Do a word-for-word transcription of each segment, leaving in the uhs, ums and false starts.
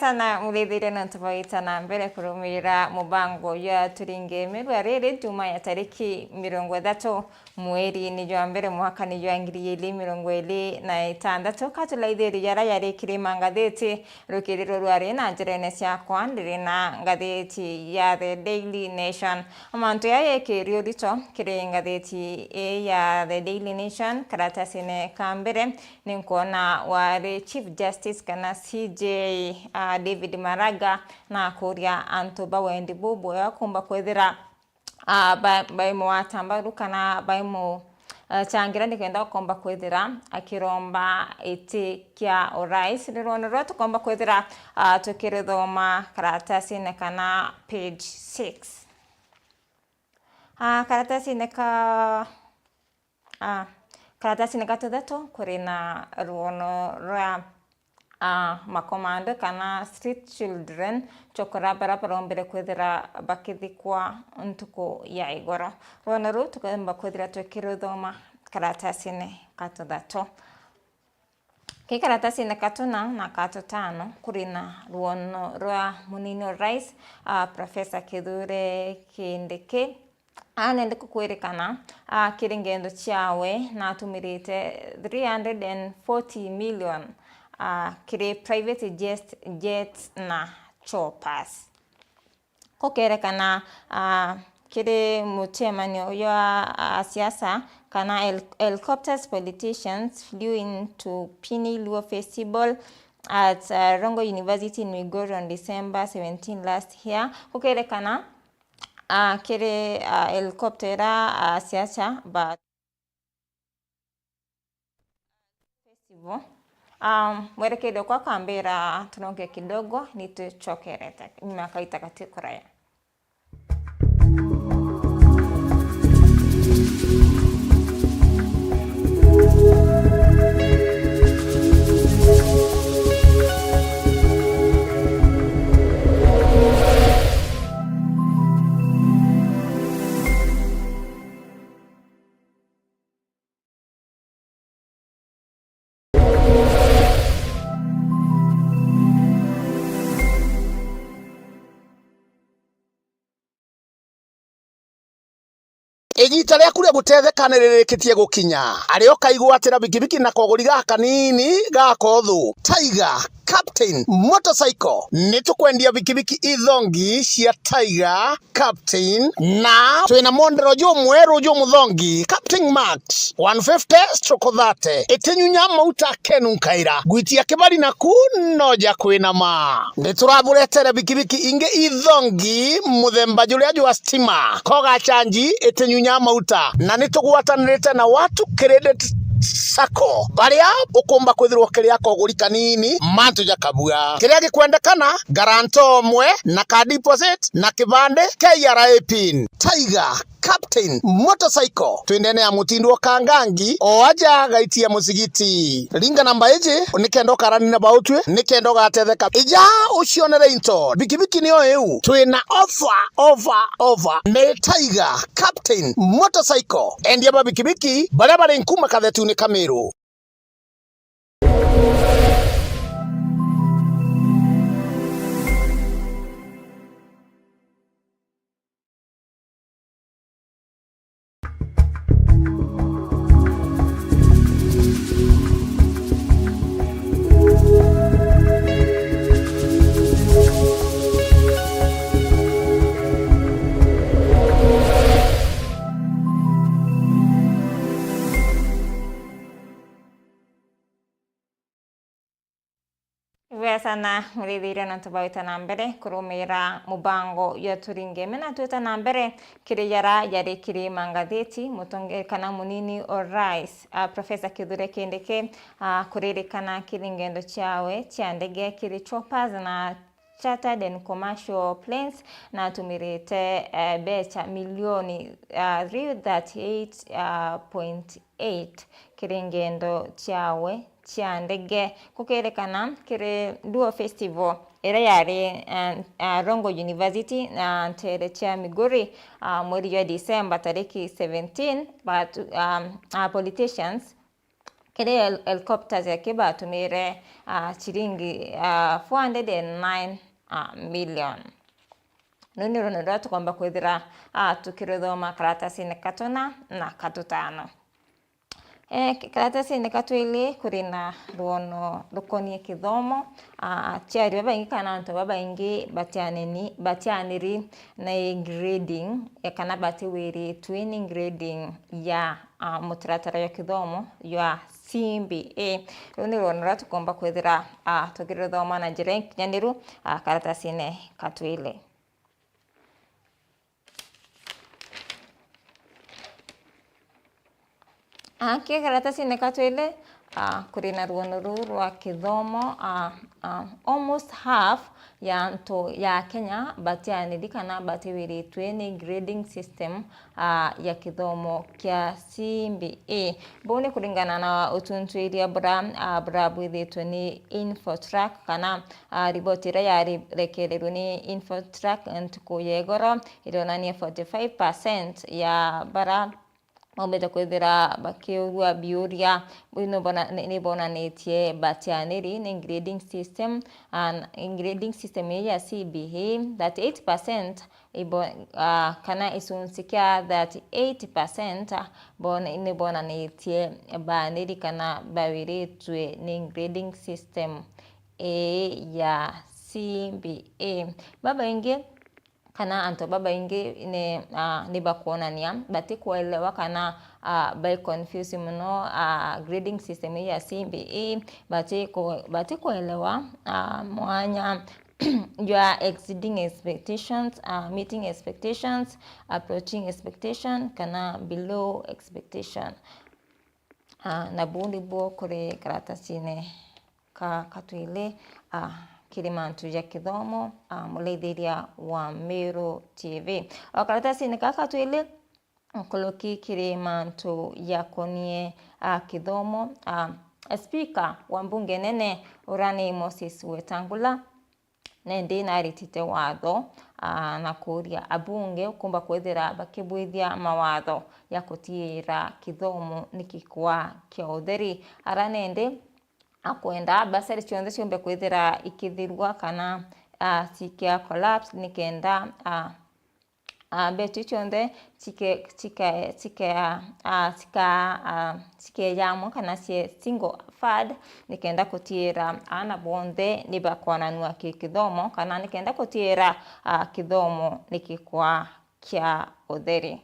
Sana murithirie nontu bwa gwita na mbere kurumirira mubango jwa Turinge Mirua riri juma ya tariki mirongo ithatu mweri ni jwa mbere mwaka ni jwa ngiri igiri mirongo iri na itantatu. Katulaithirie jara jarikire mangathiti rukiriro rwari na njirene ciakwa ndiri na ngathiti ya The Daily Nation. Mantu jaya jekiri urito kiri ngathiti ii ya The Daily Nation karatasine ka mbere ni nkwona wari Chief Justice kana C J, ah, David Maraga na akuria antu ba wendi bubwega kumba kwithira, ah, ba-, baimwata mbaru kana baimu, ah, changira nikenda ukomba kwithira akiromba iti kia urais. Ni rwono ruria tukomba kwithira, ah, tukirithoma karatasine kana page six. Ah, karatasine ka Ah, karatasine ga tuthatu kuri na rwono rwa, ah, makomando kana street children, chokora bara barombire kwithira bakithikwa ntuku ya igoro. Rwono ruu tukomba kwithira tukiruthoma karatasine ga tuthatu. Ki karatasine ka tuna na ka tutano kuri na rwono rwa munini wa rais, ah, Professor Kithure Kindiki. Anende kukwirikana, ah, kiri ngendo ciawe natumirite three hundred and forty million, ah, kiri private jet, jets na choppers. Kukerekana, ah, kiri muchemanio jwa, ah, siasa kana hel-, helicopters politicians flew into Pini Luo Festival at, ah, Rongo University in Migori on December seventeen last year. Kukerekana, ah, kiri, ah, helicopter ira, ah, siasa ba festival. Um, mwerekeire kwa kambira tunoke kidogo, ni tucokerete nyuma ya kaita gati kuraya. Igiita riaku ria gutetheka ni ririkitie gukinya. Ari ukaigwatira bikibiki na koguri gaka kanini ga kothu. Tiger Captain Motorcycle. Ni tukwendia bikibiki ithongi cia Tiger Captain, na twina mondero jumweru jumuthongi, Captain Max, one fifty stroke thirty. Itinyunya mauta kenu nkaira. Gwitia kibari naku no ja kwinama. Nituraburetere bikibiki ingi ithongi muthemba juria jwa stima. Koga chanji itinyunya mauta. Na nitugwatanirite na Watu Credit Sacco, baria ukumba kwithirwa ukiria koguri kanini, mantu jakabua. Kiria gikwendekana, guarantor umwe na ka deposit na kibande, K R A pin. Tiger Captain Motorcycle, twindene ya mutindo wa Kangangi, o aja gaitia musigiti. Ringa namba iji nikenda ukarani na bautwi, nikenda ugatetheka. Ija ucionere into. Bikibiki niyo iu. Twina offer, offer, offer. Ni Tiger Captain Motorcycle. Endia ba bikibiki baria bari nkuma kathetune ka Miru. Ibwega sana murithiria nontu bwa gwita na mbere kurumira mubango jwa Turinge Mirua. Na twita na mbere kiri jara jari kiri mangathiti, mutonge-, kana munini o rais, ah, Professor Kithure Kindiki, ah, kuririkana kiri ngendo ciawe cia ndege kiri choppers na chartered and commercial planes, na atumirite, eh, mbeca milioni, ah, three thirty-eight point eight kiri ngendo ciawe cia ndege. Gukerekana kiri Luo Festival iria yari, eh, eh, Rongo University, na ntere cia Migori, ah, mweri jwa December tariki seventeen, but, um, ah, politicians iri hel-, helicopters yaki batumire, ah, ciringi, ah, four hundred and nine, ah, million. Ruu ni ruuni ruria tukomba kwithira, ah, tukiruthoma karatasine ka tuna na ka tutano. Eh, k-, karatasine ka twili kuri na rwono rukonie kithomo. Ah, aciari babaingi kana antu babaingi batianeni-, batianiri na grading, eh, kana batiwiritwe ni grading ya, ah, mutaratara jwa kithomo jwa C B A. Ruu ni rwono ruria tukomba kwithira, ah, tukirithoma na njira inkinyaniru, ah, karatasine ka twili. Ah, ki karatasine ka twili, ah, kuri na rwono ruu rwa kithomo, ah, ah, almost half ya antu ya Kenya batianiri kana batiwiritwe ni grading system, ah, ya kithomo kia C B A. Buu ni kuringana na utuntwiria bura, ah, burabwithitwe ni Infotrack kana, ah, riboti iria yarekererwe ni Infotrack ntuku ya igoro irionania forty five percent ya bara maumite kwithira bakiurua biuria, buu nibona-, ni-, nibonanitie batianiri ni grading system, ah, grading system ii ya C B A, thirty eight percent ibo-, ah, kana icunci kia thirty eight percent bon-, nibonanitie baaniri kana bawiritwe ni grading system ii ya C B A. Babaingi kana antu babaingi ni, ah, nibakwonania batikuelewa kana, ah, bai confuse mono, ah, grading system ii ya C B A, batiku-, batikuelewa, ah, mwanya jwa exceeding expectations, ah, meeting expectations, approaching expectation, kana below expectation. Ah, na buu nibuo kuri karatasine ka katwili, ah, kiri mantu ja kithomo, ah, muraithiria wa Meru T V. O karatasine ka katwili, nkuruki kiri mantu jakonie, ah, kithomo, ah, speaker wa mbunge nene uria ni Moses Wetangula, nandi naritite watho, aa, na kuuria abunge ukumba kwithira bakibwithia mawatho ya gutiira kithomo ni gikwa kia utheri. Ara nandi akwenda bursary cionthe ciumbe kwithira ikithirua kana, aa, cikia collapse nikenda, aa, aa, mbeca iu cionthe cike-, cike-, cike-, aa, cika-, aa, cikeeja amwe kana cie single fund, nikenda gutiira aana bonthe nibakonanua ki kithomo, kana nikenda gutiira, aa, kithomo ni gikwa kia utheri.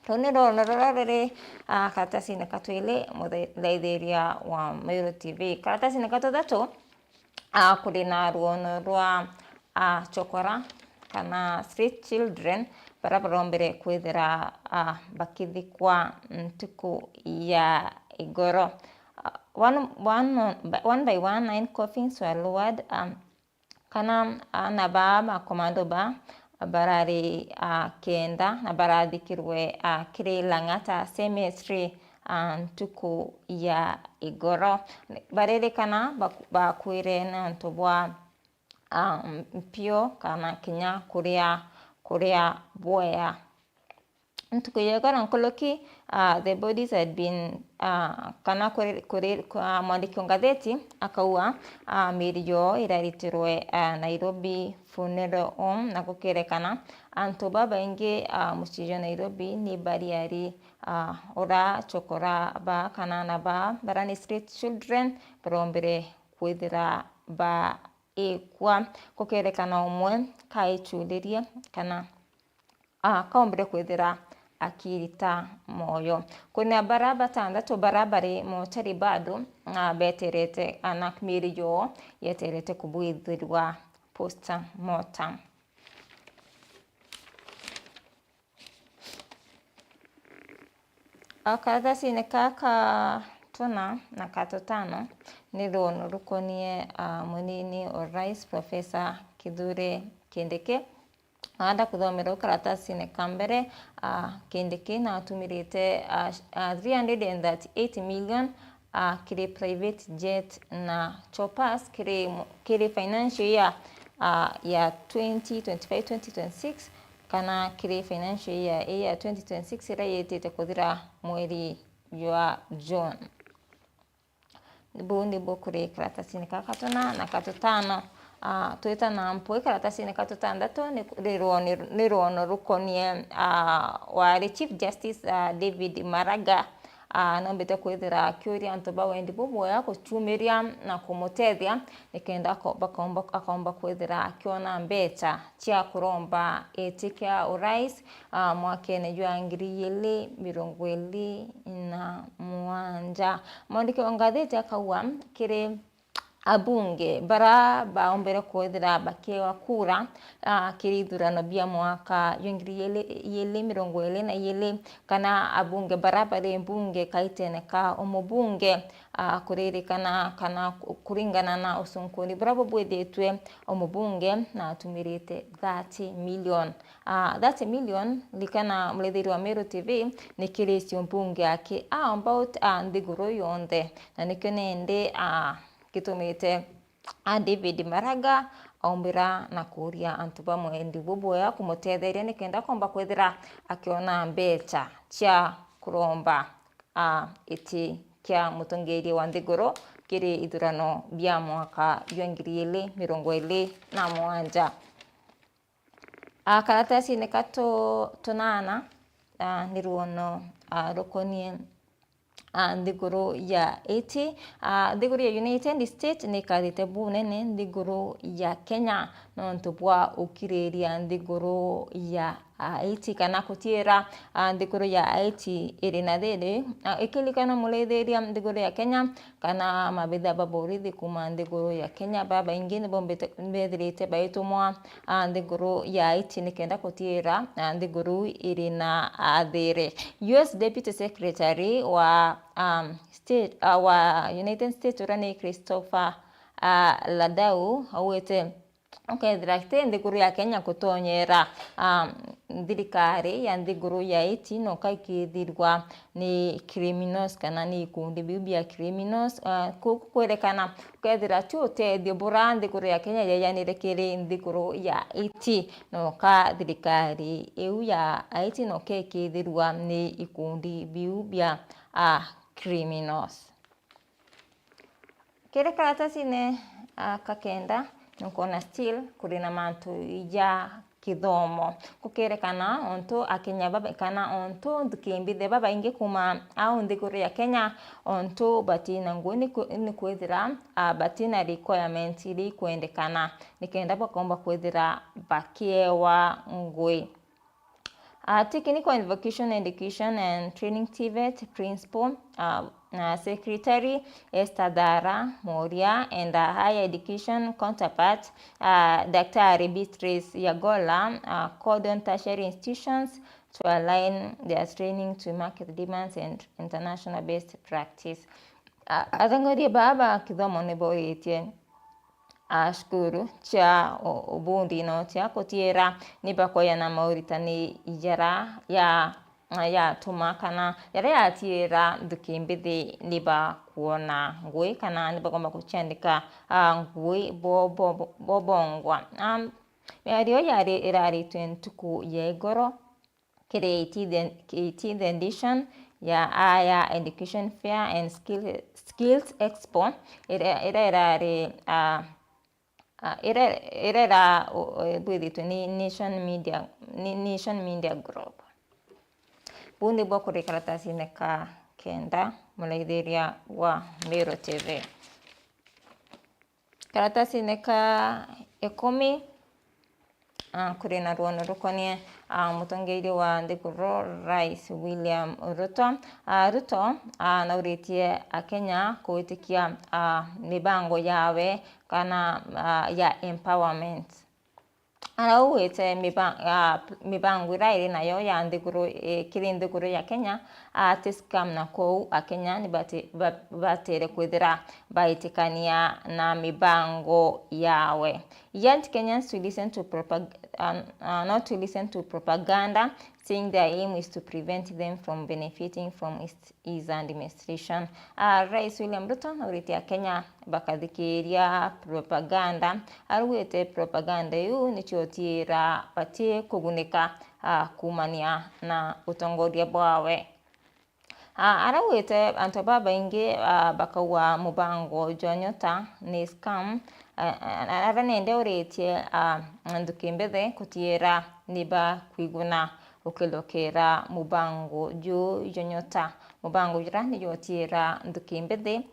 Ruu ni rwono ruria ruri, aa, karatasine ka twili, muthaithiria wa Meru T V. Karatasine ka tuthatu, aa, kuri na rwono rwa, aa, chokora kana street children, baria barombire kwithira, aa, bakithikwa ntuku ya igoro. Aa, one, one, one by one, nine coffins were lowered, aa, kana aana baa ba komando baa barari, aa, kenda na barathikirwe, aa, kiri Lang'ata Cemetery, aa, ntuku ya igoro. Baririkana baku-, bakuire nontu bwa, aa, mpio kana kinya kuria, kuria bwea. Ntuku ya igoro nkuruki, ah, the bodies had been, ah, kana kuri, kuri, ah, mwandiki wa ngatheti akauga, ah, miiri yoo iraritirwe, ah, Nairobi Funeral Home, na gukirekana antu babaingi, ah, mucii jwa Nairobi ni bariari, ah, ura chokora baa kana aana baa baria ni street children barombire kwithira baikwa. Gukirekana umwe kaichuririe kana, ah, kaombire kwithira akirita mwoyo. Kwina baria batandatu baria bari mochari bado, ah, beterete, ah, na miiri yoo yeterete kubwithirwa post mortem. O karatasine ka ka tuna na ka tutano ni rwono rukonie, ah, munini o rais Professor Kithure Kindiki. Naenda kuthomera u karatasine ka mbere, ah, Kindiki natumirite, ah, sh-, ah, three hundred and thirty-eight million, ah, kiri private jet na choppers kiri mo-, kiri financial year, ah, ya twenty twenty-five twenty twenty-six, kana kiri financial year ii ya twenty twenty-six iria yitite kuthira mweri jwa June. Buu nibu kuri karatasini ka katuna na katutano. Ah, twita na mpwi karatasini ka tutantatu ni, ni rwono, ni rwono rukonie, ah, wari Chief Justice, ah, David Maraga. Ah, noombite kwithira akiuria antu ba wendi bubwega gucumiria na kumutethia nikenda ako-, bakomba, akomba kwithira akiona mbecha cia kuromba iti kia urais, ah, mwakene jwa ngiri igiri mirongo iri na mugwanja. Mwandiki wa ngathiti akauga kiri abunge bara baombere kwithira bakiewa kura, ah, kiri ithurano bia mwaka jwa ngiri igiri, igiri mirongo iri na igiri, kana abunge bara bari mbunge kaitene ka umubunge, ah, kuririkana kana ku-, kuringana na ucunkuni buria bubwithitwe, umubunge na atumirite thirty million. Ah, thirty million, rikana murithiri wa Meru T V, ni kiri icio mbunge aki, ah, about, ah, nthiguru yonthe. Na nikio nindi, ah, gitumite, ah, David Maraga aumbira na kuuria antu ba mwendi bubwega kumutetheria nikenda komba kwithira akiona mbecha cia kuromba, ah, iti kia mutongeria wa nthiguru kiri ithurano bia mwaka jwa ngiri igiri mirongo iri na mugwanja. Ah, karatasini ka tu-, tunana, ah, ni rwono, ah, rukonie, ah, nthiguru ya Haiti. Ah, nthiguru ya United States ni ikathite bunene nthiguru ya Kenya nontu bwa ukiriria nthiguru ya, ah, Haiti kana kutiira, ah, nthiguru ya Haiti iri na thiri. Ah, ikirikana murithiria nthiguru ya Kenya kana mabitha ba borithi kuuma nthiguru ya Kenya babaingi nibo mbete-, bethirite baitumwa, ah, nthiguru ya Haiti nikenda kutiira, ah, nthiguru iri na, ah, thiri. U S Deputy Secretary wa, um, State, ah, wa United States uria ni Christopher, ah, Landau augite ukethira ti nthiguru ya Kenya gutonyera, ah, thirikari ya nthiguru ya Haiti no kaikithirwa ni criminals kana ni ikundi biu bia criminals, ah, ku-, kwerekana ukethira ti utethio bura nthiguru ya Kenya yaianire kiri nthiguru ya Haiti, no ka thirikari iu ya Haiti no kekithirwa ni ikundi biu bia, ah, criminals. Kiri karatasine, ah, ka kenda, nukwona still kuri na mantu ja kithomo. Kukerekana ontu Akenya baba-, kana ontu nthuki mbithe babaingi kuuma au nthiguru ya Kenya, ontu batina ngui ni kwi-, ni kwithira, ah, batina requirement iria ikwendekana nikenda bakomba kwithira bakiewa ngui. Ah, Technical and Vocational Education and Training, TVET, Principal, ah, na Secretary Esther Thara Moria and a Higher Education counterpart, ah, Daktari Beatrice Yagola, ah, called on tertiary institutions to align their training to market demands and international best practice. Ah, atongoria baa ba kithomo ni boitie a cukuru cia u-, ubundi no cia kutiira ni bakoya na mauritani jara ya, yatuma kana jaria yatiira nthuki mbithi ni bakwona ngui kana ni bagomba guciandika, ah, ngui bo, bo, bo, bobongwa. Ah, miario yari iraritwe ntuku ya igoro kiri eighteenth, eighteenth edition ya Higher Education Fair and Skill-, Skills Expo, iria, iria irari, ah, ah, iria, iria ira-, u-, u-, bwithitwe ni Nation Media, ni Nation Media Group. Buu nibwo kuri karatasine ka kenda, muraithiria wa Meru T V. Karatasine ka ikumi, ah, kuri na rwono rukonie, ah, mutongeria wa nthiguru, Rais William Ruto. Ah, Ruto, ah, nauritie Akenya kwitikia, ah, mibango yawe kana, ah, ya empowerment. Araugite miba-, ah, mibango iria iri nayo ya nthiguru, eh, kiri nthiguru ya Kenya, ah, ti scam, na kwou Akenya ni bati-, ba-, batere kwithira baitikania na mibango yawe. He urged Kenyans to listen to propag-, uh, uh, not to listen to propaganda, saying their aim is to prevent them from benefiting from his, his administration. Uh, Rais William Ruto nauritie Akenya bakathikiria propaganda. Araugite propaganda iu nicio utiira bati kugunika, uh, kumania na utongoria bwawe. Ah, araugite antu babaingi, ah, bakauga mubango jwa Nyota ni scam. Ah, ah, ara nende uritie, ah, nthuki mbithi kutiira ni bakwiguna ukilokera mubango juu jwa Nyota. Mubango jura ni jwa utiira nthuki mbithi,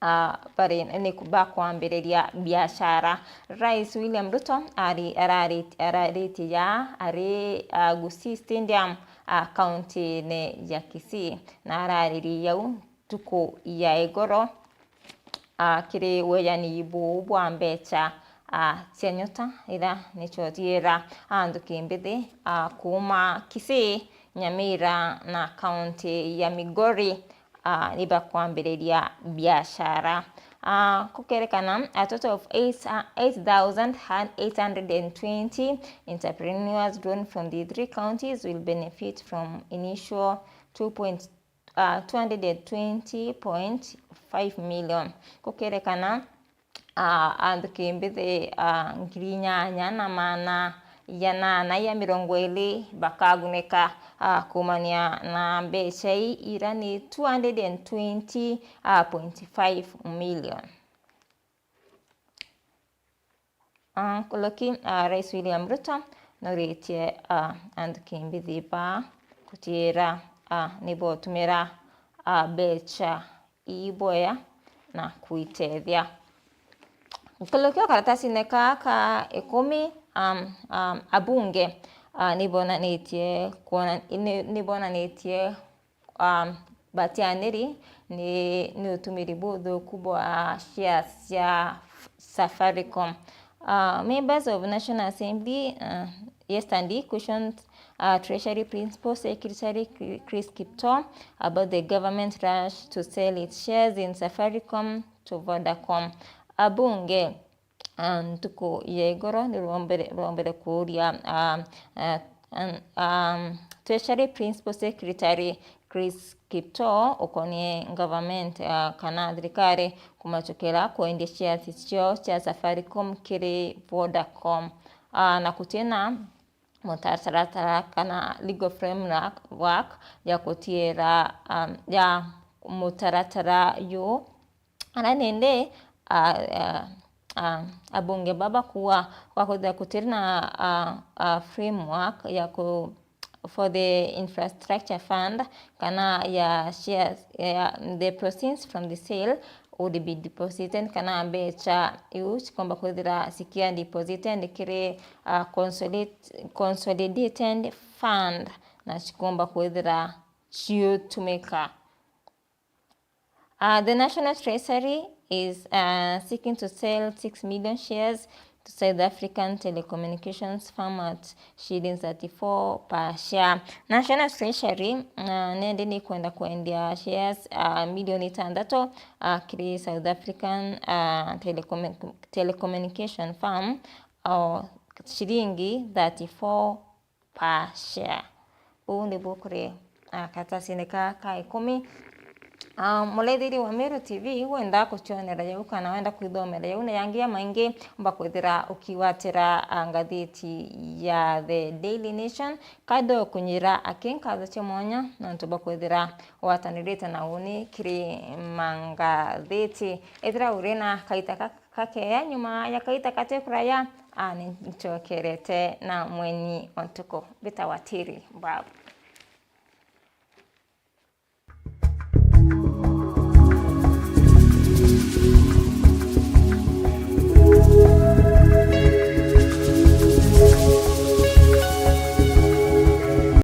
ah, bari ni ku-, bakwambiriria biashara. Rais William Ruto ari-, arari-, araritie ja ari, ah, Gusii Stadium, ah, kaunti-ini ya Kisii, na araririe jau ntuku ya igoro, ah, kiri wejani buu bwa mbecha, ah, cia Nyota, ira nicio thiira, ah, nthuki mbithi, ah, kuuma Kisii, Nyamira na kaunti ya Migori, ah, ni bakwambiriria biashara. Ah, kukerekana, a total of eight, uh, eight thousand eight hundred and twenty entrepreneurs drawn from the three counties will benefit from initial two point, uh, two hundred and twenty point five million. Kukerekana, ah, anthuki mbithi, ah, ngiri inyanya na maana ya nana ya mirongo iri bakagunika, ah, kuumania na mbecha ii ira ni two hundred and twenty point five million. Ah, nkuruki, ah, Rais William Ruto nuritie, ah, anthuki mbithi baa kutiira, ah, ni botumira, ah, mbecha iboya na kuitethia. Nkuruki o karatasine kaa ka ikumi, um, um, abunge, ah, ni bonanitie kwona-, ni, ni bonanitie, um, batianiri ni, ni utumiri buthuku bwa shares cia Safaricom. Uh, members of National Assembly, uh, yesterday questioned, uh, Treasury Principal Secretary Chri-, Chris Kiptoo about the government rush to sell its shares in Safaricom to Vodacom. Abunge, ah, ntuku ya igoro ni rwombere, rwombere kuuria, ah, ah, an-, um, Treasury Principal Secretary Chris Kiptoo ukonie government, ah, kana thirikari kumacukira kwendia shares ciao cia Safaricom kiri Vodacom, ah, na kutina mutaratara kana legal framework ya kutiira, um, ya mutaratara yu. Ara nindi, ah, ah, ah, abunge baba kuuga gwakwithira kutiri na, ah, ah, framework ya ku-, for the infrastructure fund kana ya shares, ya the proceeds from the sale would be deposited, kana mbecha iu cikomba kwithira cikia deposited kiri, ah, consolid-, consolidated fund, na cikomba kwithira ciutumika. Uh, the National Treasury is, uh, seeking to sell six million shares to South African telecommunications firm at shillings thirty-four per share. National Treasury, uh, nende ni kwenda kwendia shares, uh, milioni itandatu, uh, kiri South African, uh, telecommu-, telecommunication firm, o ciringi thirty-four per share. Uu nibu kuri, ah, karatasine ka, ka ikumi. Ah, muraithiri wa Meru T V, wenda kucionera jau kana wenda kwithomera jau na yangi jamaingi, umba kwithira ukigwatira, ah, ngathiti ya The Daily Nation. Kado kunyira aki nkatho cia mwanya nontu bwa kwithira watanirite na uni kiri mangathiti. Ethira uri na kaita ka-, kakeya nyuma ya kaita kati kuraya, a, ni ncokerete na mweni wa ntuku. Mbitawa Tiri Babu.